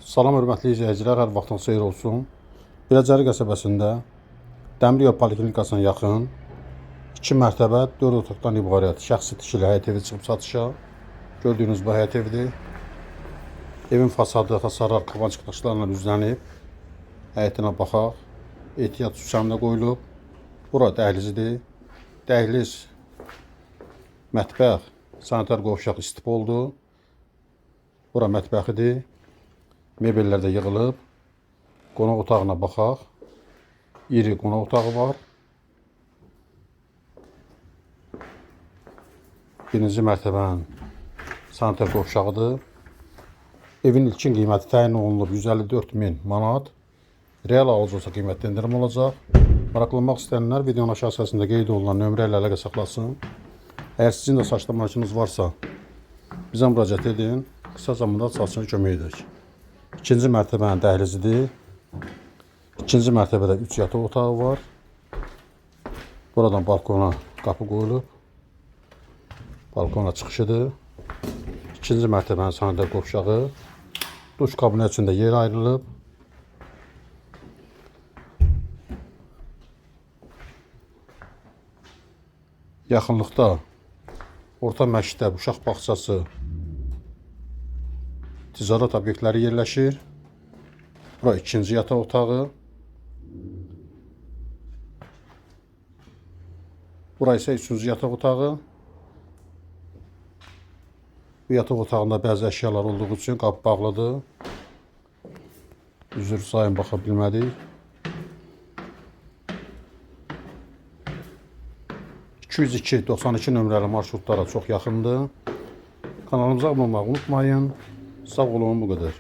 Salam hörmətli izləyicilər, hər vaxtınız xeyir olsun. Biləcəri qəsəbəsində Dəmiryol Poliklinikasına yaxın 2 mərtəbə 4 otaqdan ibarət şəxsi tikili həyət evi çıxıb satışa. Gördüyünüz bu həyət evidir. Evin fasadı hasarlar qavançıq daşlarla düzlənib. Həyətinə baxaq. Ehtiyat sükanına qoyulub. Bura dəhlizidir. Dəhliz, mətbəx, sanitar qovşaq istipoldur. Bura mətbəxidir. Mebellər də yığılıb. Qonaq otağına baxaq. İri qonaq otağı var. Birinci mərtəbənin sanitar qovşağıdır. Evin ilkin qiyməti təyin olunub 154 min manat. Real alıcı olsa qiymətdə endirim olacaq. Maraqlanmaq istəyənlər videonun aşağı hissəsində qeyd olunan nömrə ilə əlaqə saxlasın. Əgər sizin də satışda marağınız varsa, bizə müraciət edin. Qısa zamanda satışına kömək edək. İkinci mərtəbənin dəhlizidir. İkinci mərtəbədə 3 yataq otağı var. Buradan balkona qapı qoyulub. Balkona çıxışıdır. İkinci mərtəbənin sanitar qovşağı. Duş kabini üçün də yer ayrılıb. Yaxınlıqda orta məktəb, uşaq bağçası, ticarət obyektləri yerləşir. Bura ikinci yataq otağı. Bura isə üçüncü yataq otağı. Bu yataq otağında bəzi əşyalar olduğu üçün qapı bağlıdır. Üzr sayın baxa bilmədik. 202 92 nömrəli marşrutlara çox yaxındır. Kanalımıza abunə olmağı unutmayın. Sağ olun, bu qədər.